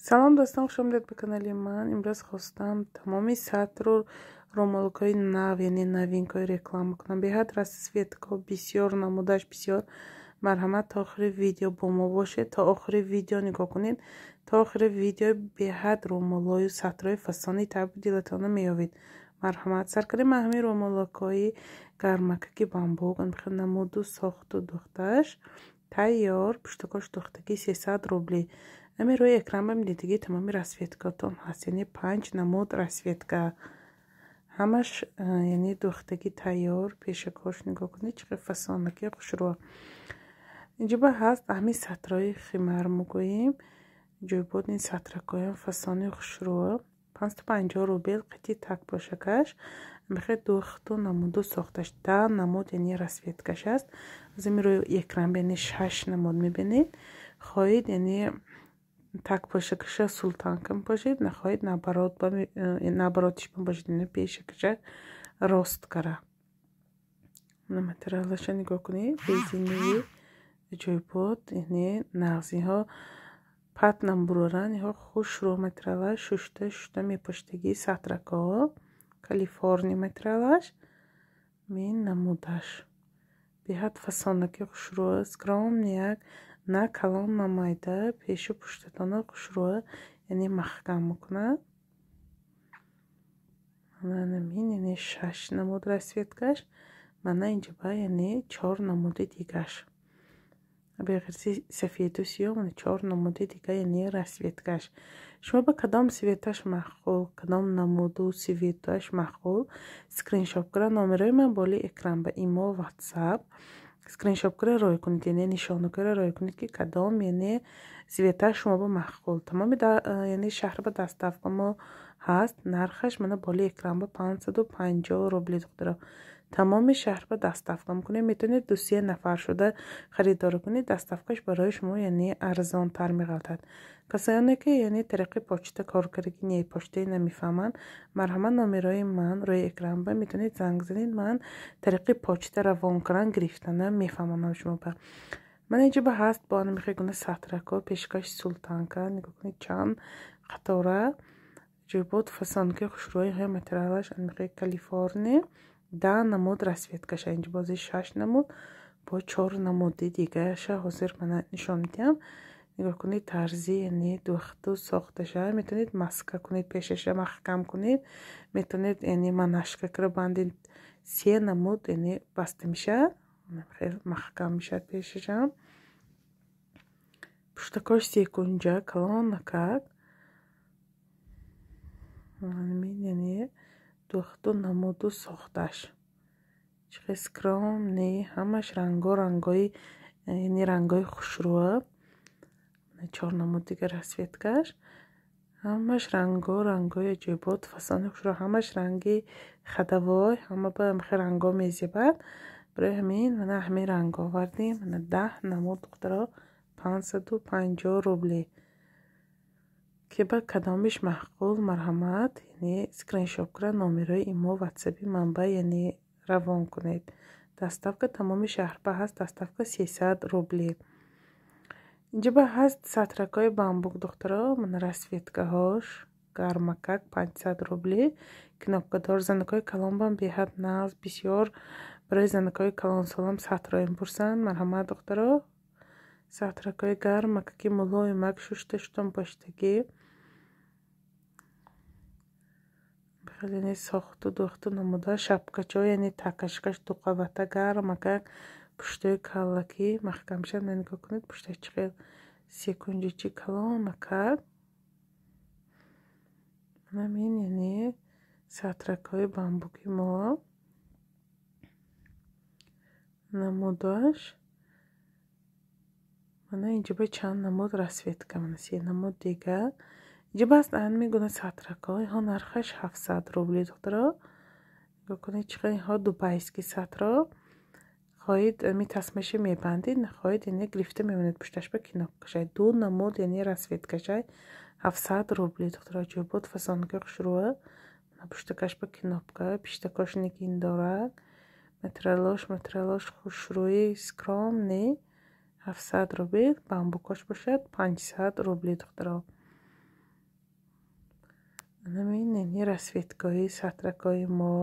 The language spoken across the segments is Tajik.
Салом, дӯстон, хуш омадед ба канали ман. Имрӯз хостам тамоми сатру румолкҳои нав, яъне новинкаҳои реклама кунам. Беҳад расцветкаҳо бисёр, намудаш бисёр. Марҳамат, то охири видео бо мо бошед, то охири видео нигоҳ кунед. То охири видео беҳад румолҳою сатрҳои фасони таби дилатонро меёбед. Марҳамат, сар кардем ҳамин румолакҳои гармакаки бамбук, намуду сохту духташ тайёр, пуштакош духтагӣ 300 рубли. Ҳамин рӯи экран ба дидагӣ тамоми расцветкаотон ҳаст, яъне панҷ намуд расцветка. Ҳамаш яъне духтагӣ тайёр, пешакош нигоҳ кунед, чӣ қадр фасонаки хушрӯ. Инҷо ба ҳаст ҳамин сатрҳои химар мегӯем. Ҷойбод ин сатракҳоям фасони хушрӯ. 550 рубл қити так пошакаш. Бихе духту намуду сохташ. 10 намуд яъне расцветкаш аст. Аз ин рӯи экран яъне шаш намуд мебинед. Хоҳед, яъне так пошакаша султанка бошед, нахоҳед, наоборот наоборотиш бошед, яъне пешакаша рост кара. Материалаша нигоҳ кунед, резиновый ҷойбод, яъне нағзиҳо пат намбуроранд, иҳо хушрӯ материалаш, шушта шушта мепоштагӣ сатракҳо, Калифорния материалаш, мин намудаш. Беҳад фасонаки хушрӯ, скромный як, на калон, на майда, пешу пуштатона хушрӯ, яъне маҳкам мекунад. Мин яъне шаш намуд расцветкаш, мана инҷа ба яъне чор намуди дигаш. Беғирзи сафеду сиёҳ, мана чор намуди дига, яъне расцветкаш. Шумо ба кадом цветаш маъқул, кадом намуду цветаш маъқул, скриншот кара номерои ман боли экран ба имо, WhatsApp скриншот кара рой кунед, яъне нишона кара рой кунед, ки кадом яъне цветаш шумо ба маъқул. Тамоми яъне шаҳр ба доставка мо ҳаст, нархаш мана боли экран ба 550 рубли, духтаро. Тамоми шаҳр ба доставка мекунем. Метавонед ду-се нафар шуда харидорӣ кунед, доставкаш барои шумо яъне арзонтар меғалтад. Касоне ки яъне тариқи почта кор кардаги не, почтаи намефаҳманд, марҳамат, номерои ман рӯи экран ба метавонед занг занед, ман тариқи почта равон кардан гирифтана мефаҳмонам шумо ба. Ман инҷо ба ҳаст бо ана гуна сатрако, пешкаши султанка, нигоҳ кунед, чанд қатора ҷойбод фасонки хушрӯи ҳои материалаш анмихе Калифорния, 10 намуд расцветкаша. Инҷо бози шаш намуд, бо чор намуди дигаша ҳозир мана нишон медиҳам. Нигоҳ кунед, тарзи яъне духту сохташа. Метавонед маска кунед, пешаша маҳкам кунед, метавонед яъне манашка кара бандед, се намуд яъне баста мешавад, хел маҳкам мешавад пешашам. Пуштакош секунҷа калонакак, яъне духту намуду сохташ. Чӣ хел скромный, ҳамаш ранго рангои, яъне рангои хушрӯа. Чор намуд дига расцветкаш. Ҳамаш ранго рангои аҷоибот, фасони хушрӯ, ҳамаш ранги ходовой, ҳама ба ҳамихел ранго мезебад. Барои ҳамин мана ҳамин ранг овардем. Мана 10 намуд, духтаро, 550 рубли. Ки ба кадомиш маъқул, марҳамат, яъне скриншот кара номерои имо, ватсапи манба яъне равон кунед. Доставка тамоми шаҳрба ҳаст, доставка 300 рубли. Инҷо ба ҳаст сатракҳои бамбук, духтаро, мана расцветкаҳош гармакак 500 рубли, кнопкадор, занакҳои калонбам беҳад нағз, бисёр барои занакҳои калонсолам сатро мепурсанд. Марҳамат, духтаро, сатракҳои гармакаки мулоимак, шушта шуштан поштагӣ. Яъне сохту духту намуда, шапкачо, яъне такашкаш дуқавата гармакак, пуштои каллакӣ маҳкам шад. Нигоҳ кунед, пушташ чӣ хел секунҷичи калонакак. Манамин яъне сатракҳои бамбуки мо намудаш. Мана инҷо ба чанд намуд расцветка, мана се намуд дига. Инҷо баст ҳамин гуна сатракҳо, инҳо нархаш 700 рубли, духтаро. Нигоҳ кунед, чӣ қадр инҳо дубайский сатро. Хоҳед, ами тасмаша мебандед, нахоҳед, яъне гирифта мемонед, пушташ ба кнопкашай. Ду намуд яъне расцветкашай 700 рубли, духтаро, ҷойбод фасонки хушрӯа. Пуштакаш ба кнопка, пиштакош нигин дорад. Материалош хушрӯи скромный 700 рубл, бамбукош бошад 500 рубли, духтаро. Ҳамин яъне расцветкаҳои сатракҳои мо.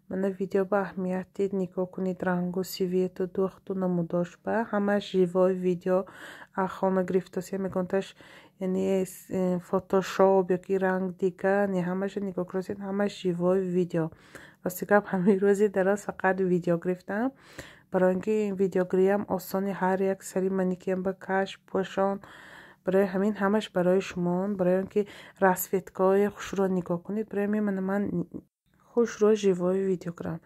Мана видео ба аҳамият дид, нигоҳ кунед рангу цвету духту намудош ба ҳамаш живой видео хона гирифтосия мегонташ, яъне фотошоп ёки ранг дига не, ҳамаша нигоҳ кунед, ҳамаш живой видео. Рости гап, ҳамин рӯзи дароз фақат видео гирифтам, барои ин ки видеогириам осони, ҳар як сари манекен ба каш пӯшон. Барои ҳамин ҳамаш барои шумон, барои он ки расцветкаҳои хушрӯ нигоҳ кунед. Барои ҳамин мана ман хушрӯ живой видео кунам.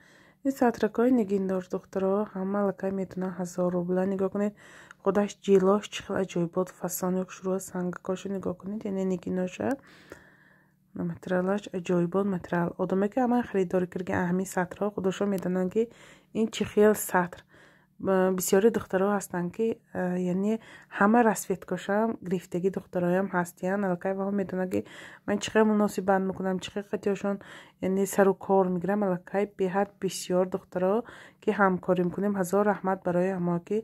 Ин сатракҳои нигиндор, духтаро, ҳама аллакай метавонанд, 1000 рубла. Нигоҳ кунед, худаш ҷилош чӣ хел аҷоибот, фасони хушрӯ, сангакошо нигоҳ кунед, яъне нигиноша, материалаш аҷоибот материал. Одаме ки ҳама харидорӣ карда ҳамин сатрҳо, худошон медонанд, ки ин чӣ хел сатр. Бисёри духтаро ҳастанд, ки яъне ҳама расцветкашам гирифтагӣ духтароям ҳастиянд, аллакай ваҳо медонанд, ки ман чӣ хел муносибат мекунам, чӣ хел қатиёшон яъне сару кор мегирам. Аллакай беҳад бисёр духтаро ки ҳамкорӣ мекунем, ҳазор раҳмат барои ҳамое ки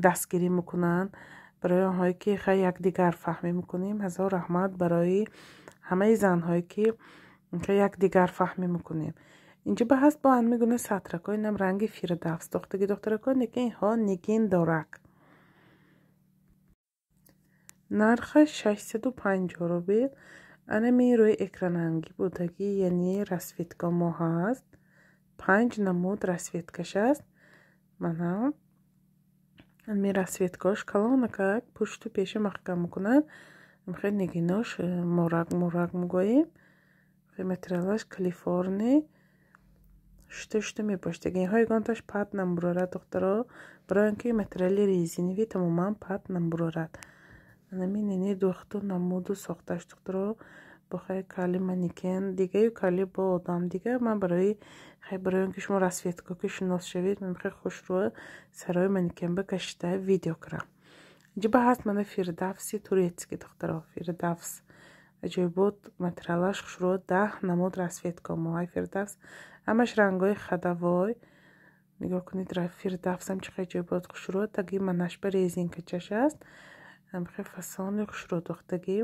дастгирӣ мекунанд, барои онҳое ки хай якдигар фаҳмӣ мекунем. Ҳазор раҳмат барои ҳамаи занҳое ки якдигар фаҳмӣ мекунем. Инҷо ба ҳаст бо ҳамин гуна сатракҳо, инам ранги фирдавс духтаги, духтаракҳо, лекин инҳо нигин дорак. Нархаш 650 рубл. Анами рӯи экранангӣ будагӣ, яъне расцветка мо ҳаст. Панҷ намуд расцветкаш аст. Мана ами расцветкаош калонакак пушту пеша маҳкам мекунад. Хеле нигинош морак морак мегӯем. Материалаш калифорни, шута шута мепошад. Инҳо ягонташ пат намбурорад, духтаро, барои он ки материали резиновый, тамоман пат намбурорад. Анамин яъне духту намуду сохташ, духтаро, бо хай кали манекен дигаю кали бо одам дига. Ман барои хай, барои он ки шумо расцветка ки шинос шавед, ман хеле хушрӯ сарои манекен ба кашида видео кунам. Инҷо ба ҳаст мана фирдавси турецкий, духтаро, фирдавс аҷоибот, материалаш хушрӯ, 10 намуд расцветка моҳай фирдавс, ҳамаш рангҳои ходовой. Нигоҳ кунед, фирдавсам чӣ хел аҷоибот хушрӯ, таги манаш ба резинкачаш аст, хеле фасони хушрӯ духтагӣ.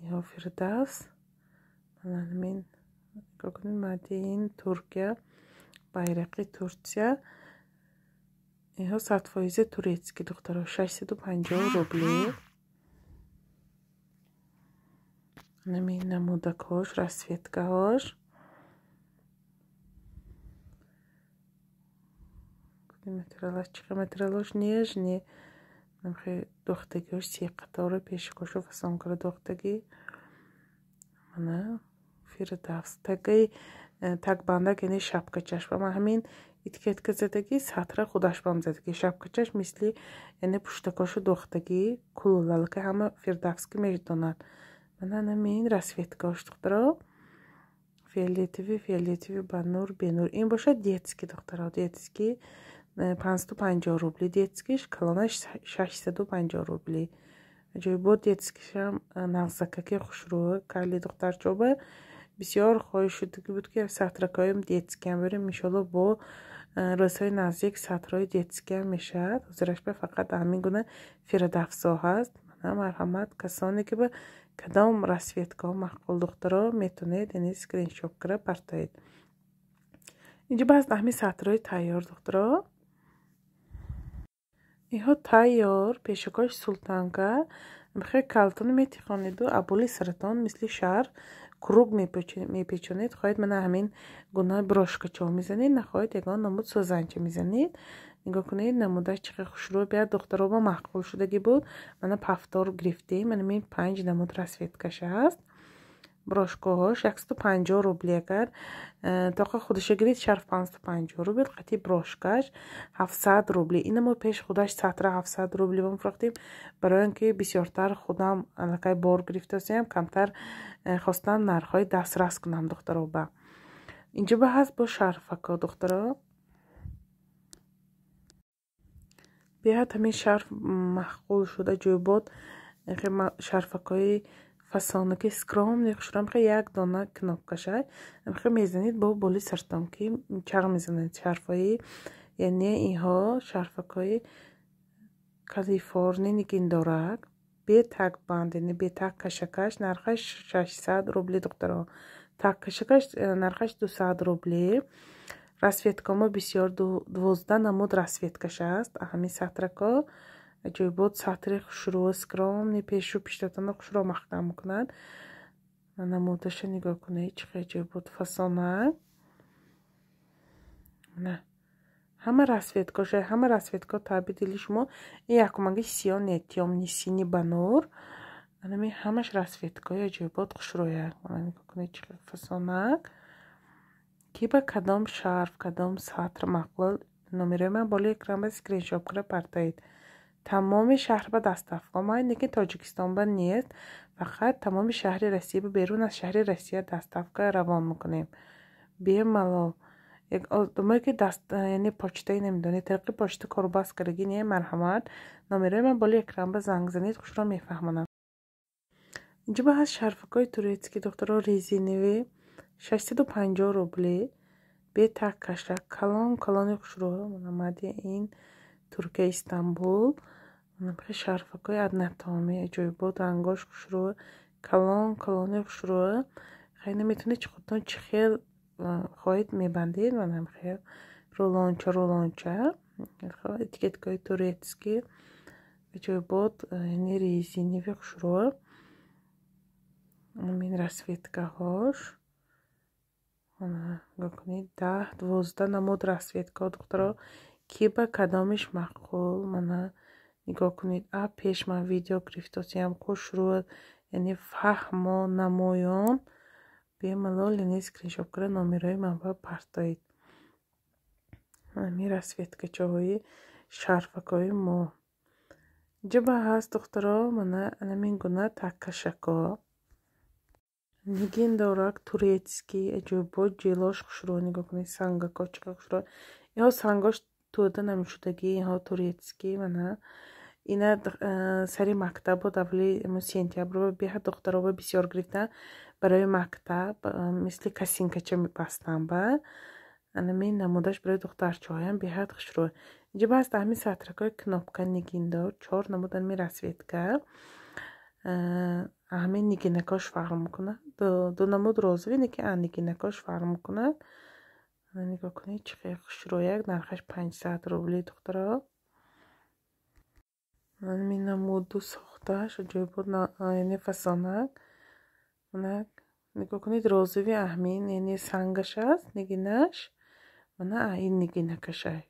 Иҳо фирдавс, манамин нигоҳ кунед, made in Туркия, байрақи Турсия. Инҳо 100% турецкий, духтаро, 650 рубли. Намин намудакҳош, расцветкаҳош. Материалаш чӣ хел, материалош нежный, духтагиҳош се қатора пешикошу фасон кара духтагӣ. Мана фирдавс тагаи такбандак, яъне шапкачаш ба ман ҳамин этикетка задагӣ, сатра худаш бам задагӣ, шапкачаш мисли яъне пуштакошу духтагӣ кулулалка, ҳама фирдавс ки медонад. Мана ҳамин расцветкаош, духтаро, фиолетовый, фиолетовый ба нур, бенур. Ин бошад детский, духтаро, детский 550 рубли детскиш, калонаш 650 рубли. Аҷоибот детскишам нағзакаки хушрӯ, кали духтарчоба бисёр хоҳиш шудагӣ буд, ки сатракҳоям детскиам берем. Иншолло, бо рӯзҳои наздик сатрҳои детскиам мешавад. Ҳозирашба фақат ҳамин гуна фирдавсҳо ҳаст. Мана марҳамат, касоне ки ба кадом расцветкаҳо маъқул, духтаро, метавонед яъне скриншот кара партоед. Инҷо баъз ҳамин сатрҳои тайёр, духтаро. Инҳо тайёр, пешакош султанка, хеле калтону метихонеду аболи саратон мисли шар круг мепечонед. Хоҳед, мана ҳамин гуна брошкачо мезанед, нахоҳед, ягон намуд сӯзанча мезанед. Нигоҳ кунед, намудаш чӣ хел хушрӯ, биёд духтароба маъқул шудагӣ буд. Мана пафтор гирифтем, мана ин панҷ намуд расцветкаш аст. Брошкаҳош 150 рубли. Агар тоқа худаша гирид, шарф 550 рубл, қати брошкаш 700 рубли. Ина мо пеш худаш сатра 700 рубли мефурӯхтем, барои он ки бисёртар худам аллакай бор гирифтасиям, камтар хостам нархҳои дастрас кунам, духтароба. Инҷо ба ҳаст бо шарфако, духтаро. Беҳад ҳамин шарф маъқул шуд, аҷоибот шарфакҳои фасонаки скромный хушрӯ, хе як дона кнопкашай, хе мезанед бо боли сартон ки чарх мезанед. Шарфҳои яъне инҳо шарфакҳои калифорни нигиндорак. Бе такбанд, яъне бе так кашакаш, нархаш 600 рубли, духтаро. Так кашакаш нархаш 200 рубли. Расцветкамо бисёр, 12 намуд расцветкаш аст. Ҳамин сатрако аҷоибот, сатри хушрӯ, скромный, пешу пиштатона хушрӯ маҳкам мекунад. Намудаша нигоҳ кунед, чӣ хел аҷоибот фасона. На ҳама расцветкоша, ҳама расцветко таби дили шумо. Ин якумаги сиё не, тёмный синий ба нур. Анами ҳамаш расцветкои аҷоибот хушрӯяк. Нигоҳ кунед, чӣ хел фасонак. Ки ба кадом шарф, кадом сатр маъқул, номерои ман болои экран ба скриншот кара партоед. Тамоми шаҳр ба доставка омад, лекин Тоҷикистон ба нест. Фақат тамоми шаҳри Россия, ба берун аз шаҳри Россия доставка равон мекунем. Бемалол. Як одамое ки даст, яъне почтаи намедонед, тариқи почта корбас кардаги не, марҳамат, номерои ман болои экран ба занг занед, хушро мефаҳмонам. Инҷо ба ҳаст шарфакҳои турецкий, духтаро, резиновый, 650 рубли, бе так кашак, калон калони хушрӯ, мадди ин Туркия, Истанбул. Шарфакҳои однотонный аҷоибот, рангош хушрӯ, калон калони хушрӯ. Хай наметавонед чи худтон чӣ хел хоҳед мебандед, манам хел рулонча рулонча. Этикеткаҳои турецкий аҷоибот, яъне резиновый хушрӯ. Ин расцветкаҳош. Нигоҳ кунед, 10-12 намуд расцветкаҳо, духтаро. Ки ба кадомиш маъқул, мана нигоҳ кунед. А пеш ман видео гирифтосиям, хушрӯ, яъне фаҳмо, намоён. Бемалол, яъне скриншот кара номерои ман ба партоед. Ҳамин расцветкачаҳои шарфакҳои мо. Инҷо ба ҳаст, духтаро, мана анамин гуна таккашако. Нигин дорак турецкий, аҷоибот, ҷелош хушрӯ, нигоҳ кунед, сангако чӣ қадр хушрӯ. Инҳо сангош тӯда намешудагӣ, инҳо турецкий, мана. Ина сари мактабо давли сентябр беҳад духтароба бисёр гирифтан барои мактаб, мисли косынкача мебастан ба. Анамин намудаш барои духтарчаҳоям беҳад хушрӯ. Инҷо ба ҳаст ҳамин сатракҳои кнопка нигиндор, чор намуд ҳамин расцветка. Ҳамин нигинакош фарқ мекунад. Ду намуд розовый, неки нигинакош фарқ мекунад. Нигоҳ кунед, чӣ хел хушрӯяк, нархаш 500 рубли, духтаро. Ҳамин намуду сохтааш аҷоибот, яъне фасонак. Мана нигоҳ кунед, розовый аҳмин, яъне сангаш аст, нигинаш. Мана ин нигинакашай.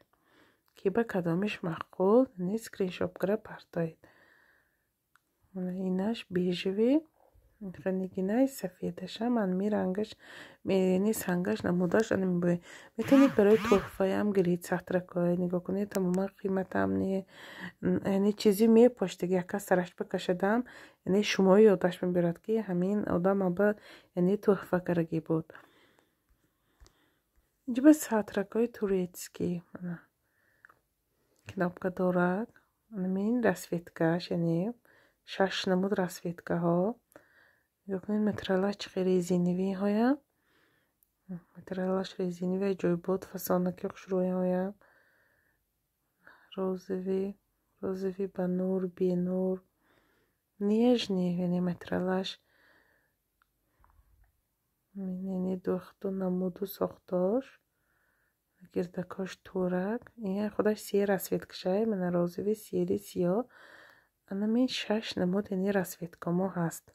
Ки ба кадомиш маъқул, яъне скриншот кара партоед. Мана инаш бежевый, нигинаи сафедашам, анми рангаш, яъне сангаш намудаш ана мебояд. Метавонед барои тӯҳфаям гиред сатракҳое, нигоҳ кунед, тамоман қиматам не. Яъне чизи мепоштаги, як кас сараш бикашадам, яъне шумо ёдаш мебирад, ки ҳамин одам аба, яъне тӯҳфа кардаги буд. Инҷо ба сатракҳои турецкий, мана кнопка дорад. Ҳамин расцветкаш, яъне шаш намуд расцветкаҳо. Нигоҳ кунед, материалаш чӣ хел резиновый ҳоям. Материалаш резиновый, аҷоибот, фасонаки хушрӯяҳоям. Розовый, розовый ба нур, бенур. Нежный, яъне материалаш. Яъне духту намуду сохтош. Гирдакош турак. Ин худаш се расцветкашай, мана розовый, серый, сиёҳ. Анамин шаш намуд, яъне расцветкамо ҳаст.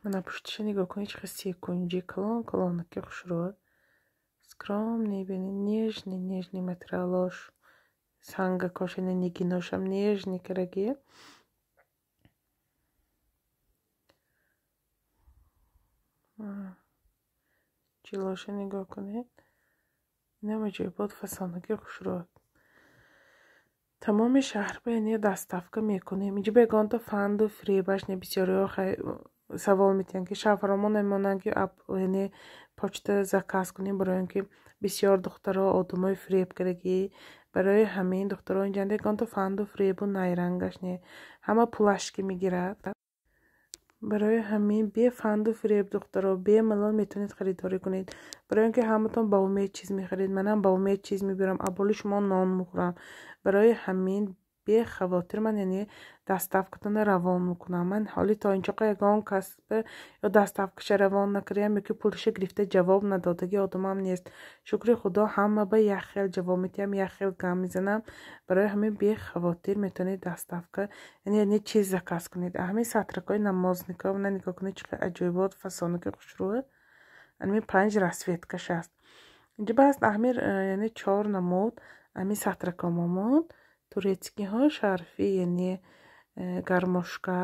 Мана пуштиша нигоҳ кунед, чӣ хел секунҷи калон калонаки хушрӯ. Скромный, бинед, нежный, нежный материалош. Сангакош, яъне нигиношам нежный караги. Ҷилоша нигоҳ кунед. Инам аҷоибот, фасонаки хушрӯ. Тамоми шаҳр ба яъне доставка мекунем. Инҷо ба ягонта фанду фиребаш не, бисёриҳо савол метиҳанд, ки шавҳаромо намемонанд, ки яъне почта заказ кунем, барои он ки бисёр духтаро одамои фиреб кардагӣ. Барои ҳамин, духтаро, инҷа ягонта фанду фиребу найрангаш не, ҳама пулашки мегирад. Барои ҳамин бе фанду фиреб, духтаро, бемалол метавонед харидорӣ кунед. Барои он ки ҳаматон ба умед чиз мехаред, манам ба умед чиз мебирам, аболи шумо нон мехӯрам. Барои ҳамин Бехавотир ман яъне доставкатона равон мекунам. Ман ҳоли то инҷоқа ягон кас ё доставкаша равон накардаям, ё ки пулша гирифта ҷавоб надодаги одамам нест. Шукри Худо, ҳама ба як хел ҷавоб медиҳам, як хел гам мезанам. Барои ҳамин бехавотир метавонед доставка, яъне чиз заказ кунед. Ҳамин сатракҳои намозникҳо на, нигоҳ кунед, чӣ қадр аҷоибот, фасонаки хушрӯ. Ҳамин панҷ расцветкаш аст. Инҷа баъд ҳамин яъне чор намуд ҳамин сатракҳо монд. Турецкиҳо, шарфи, яъне гармошка,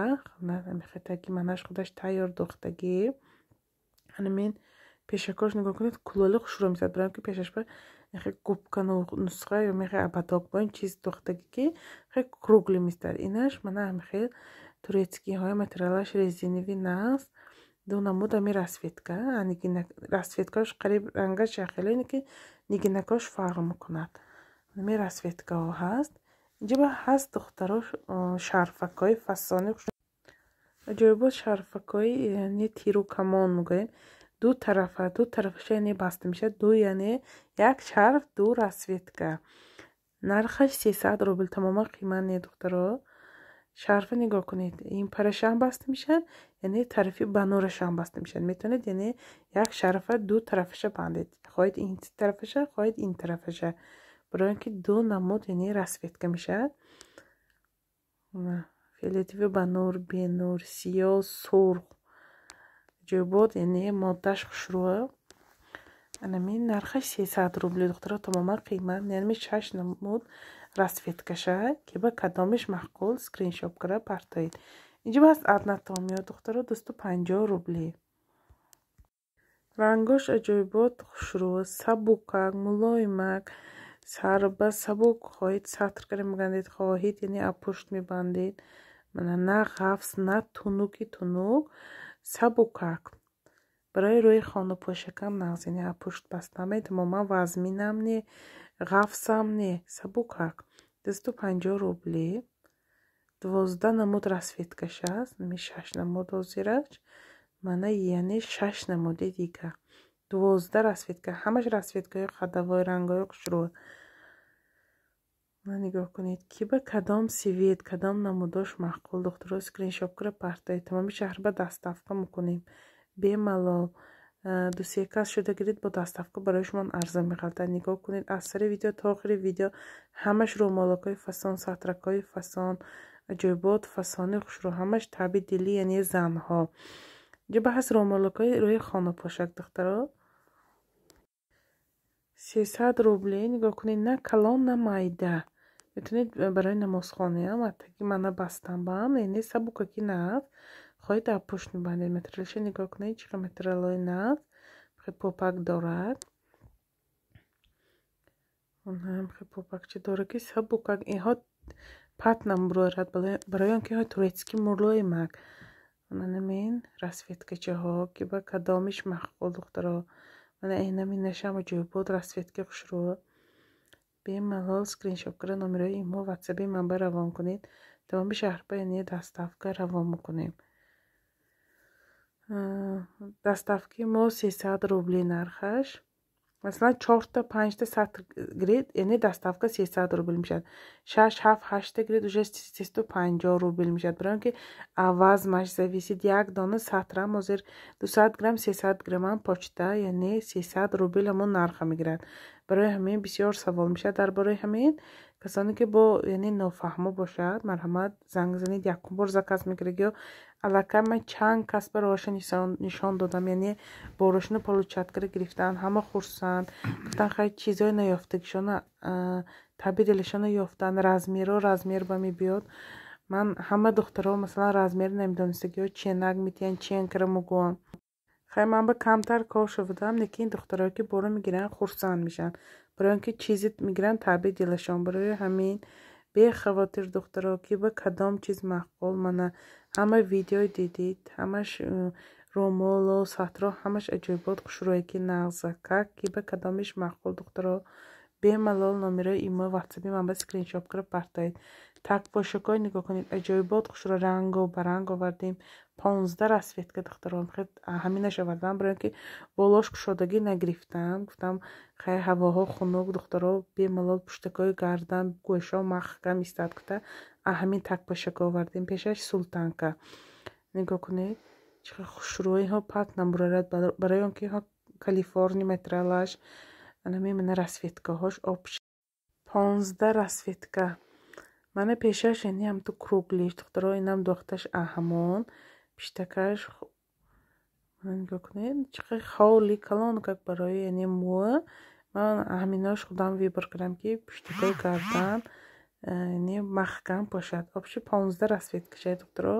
хетаги манаш худаш тайёр духтагӣ. Ҳамин пешакош нигоҳ кунед, кулоли хушрӯ мезад, барои ки пешаш ба губка нусха ё мехе ободок бо ин чиз духтагӣ, ки хеле круглый мезад. Инаш мана ҳамин хел турецкиҳои, материалаш резиновый, нағз. Ду намуд ҳамин расцветка, расцветкааш қариб рангаш яхеле, ки нигинакош фарқ мекунад. Ҳамин расцветкаҳо ҳаст. Инҷа ба ҳаст, духтаро, шарфакҳои фасони аҷоибот, шарфакҳои яъне тиру камон мегӯем. Ду тарафа, ду тарафаша яъне баста мешавад. Ду, яъне як шарф, ду расцветка. Нархаш 300 рубл, тамоман қимат не, духтаро. Шарфа нигоҳ кунед, ин парашам баста мешавад, яъне тарафи банорашам баста мешавад. Метавонед яъне як шарфа ду тарафаша бандед, хоҳед ин тарафаша, хоҳед ин тарафаша, барои ин ки ду намуд яъне расцветка мешавад: фиолетовый, банур, бенур, сиёҳ, сурх. Аҷоибот, яъне моддааш хушрӯ. Анамин нархаш 300 рубли, духтаро, тамоман қимат. Яъне шаш намуд расцветкаша, ки ба кадомиш маъқул, скриншот кара партоед. Инҷа бас однотонныйо, духтаро, 250 рубли. Рангош аҷоибот, хушрӯ, сабукак, мулоимак, сарба сабук. Хоҳед, сатр кара мебандед, хоҳед, яъне апушт мебандед. Мана, на ғафс, на тунуки тунук, сабукак. Барои рӯи хонапошакам нағз, яъне апушт бастаме, тамоман вазминам не, ғафсам не, сабукак. 250 рубли. 12 намуд расцветкаш аст. Нами шаш намуд ҳозираш, мана, яъне шаш намуди дигар, 12 расцветка. Ҳамаш расцветкаҳои ходовой, рангҳои хушрӯ. Нигоҳ кунед, ки ба кадом цвет, кадом намудош маъқул, духтаро, скриншот кара партоед. Тамоми шаҳр ба доставка мекунем бемалол. Дусе кас шуда гиред, бо доставка барои шумо арзон меғалтад. Нигоҳ кунед аз сари видео то охири видео, ҳамаш рӯмолакҳои фасон, сатракҳои фасон, аҷоибот, фасони хушрӯ, ҳамаш таби дили яъне занҳо. Инҷа ба ҳаст рӯмолакҳои рӯи хонапошак, духтаро, 300 рубли. Нигоҳ кунед, на калон, на майда. Метавонед барои намозхонаам атаги мана бастан баам, яъне сабукаки нағз. Хоҳед, дар пушт мебандед. Материалша нигоҳ кунед, чӣ қадр материалҳои нағз, попак дорад. Попакча дорад, ки сабукак. Инҳо пат намебурад, барои он ки инҳо турецкий, мулоимак. Манамин расцветкачаҳо, ки ба кадомиш маъқул, духтаро. Мана инамин нашам аҷоибот, расцветки хушрӯ. Бемалол скриншот кара номерои имо, ватсаби манба равон кунед. Тамоми шаҳрба яъне доставка равон мекунем. Доставкаи мо 300 рубли нархаш. Масалан, чорта, панҷта сатр гиред, яъне доставка 300 рубл мешавад. Шаш, ҳафт, ҳашта гиред, уже 350 рубл мешавад, барои он ки вазнаш зависит. Як дона сатрам ҳозир 200 грамм, 300 граммам почта, яъне 300 рубл ҳамон нарха мегирад. Барои ҳамин бисёр савол мешавад дар бораи ҳамин. Касоне ки бо яъне нофаҳмо бошад, марҳамат, занг занед. Якум бор заказ мекунед ё аллакай ман чанд кас ба роҳаша нишон додам, яъне борошно получать кара гирифтан, ҳама хурсанд, гуфтан, хай, чизҳои наёфтагишона, таби дилашона ёфтан. Размерро размер ба мебиёд. Ман ҳама духтаро, масалан, размер намедонистагиҳо ченак метиҳанд, чен кара мегӯям. Хай, ман ба камтар кор шудам, лекин духтарое ки боро мегиранд, хурсанд мешаванд, барои он ки чизе мегиранд таби дилашон. Барои ҳамин бехавотир, духтаро, ки ба кадом чиз маъқул. Мана, ҳама видео дидид, ҳамаш рӯмолу сатро, ҳамаш аҷоибот, хушрӯе, ки нағзакак. Ки ба кадомиш маъқул, духтаро. Бемалол номерои имо, ватсапи ман ба скриншот кара партоед. Такпошакҳои нигоҳ кунед, аҷоибот, хушро, ранго ба ранг овардем. 15 расцветка, духтаро. Ҳаминаш овардам, барои ки болош кушодагӣ нагирифтам. Гуфтам, хай, ҳавоҳо хунук, духтаро, бемалол пуштакҳои гардан, гӯшҳо маҳкам истад гуфта, ҳамин такпошака овардем. Пешаш султанка, нигоҳ кунед, чӣ хушрӯиҳо, пат намурарад, барои он ки Калифорни материалаш. Анами мана расцветкаҳош, общий 15 расцветка. Мана пешаш, яъне ҳамту круглый, духтаро, инам духташ аҳамон пиштакаш. Нигоҳ кунед, чӣ қадр холи калон, как барои, яъне мӯ. Ман ҳаминош худам выбор кардам, ки пуштакҳои гардан, яъне маҳкам бошад. Общий 15 расцветкашай, духтаро.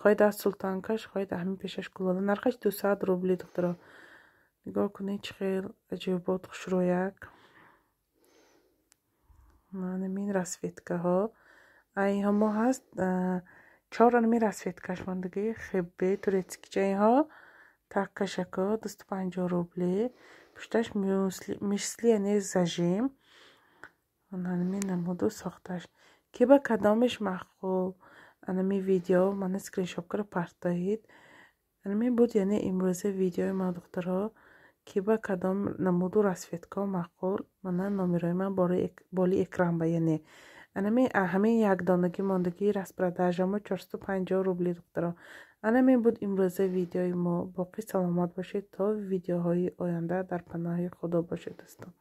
Хоҳед аз султанкаш, хоҳед ҳамин пешаш кулола. Нархаш 200 рубли, духтаро. Нигоҳ кунед, чӣ хел аҷоибот, хушрӯяк. Манамин расцветкаҳо инҳо мо ҳаст, чор анами расцветкаш мондагӣ. Хебе турецкичаиҳо, таккашако 250 рубли. Пушташ мисли, яъне зажим. Анами намуду сохташ. Ки ба кадомеш маъқул, анами видео мана скриншот кара партоед. Анами буд, яъне имрӯза видеои ма, духтаро. Ки ба кадом намуду расцветкаҳо маъқул, мана номерои ман боли экран ба. Яъне анами ҳамин якдонагӣ мондагӣ, распродажа мо 450 рубли, духтаро. Анамин буд имрӯза видеои мо. Боқӣ саломат бошед, то видеоҳои оянда, дар паноҳи Худо бошед, дӯстон.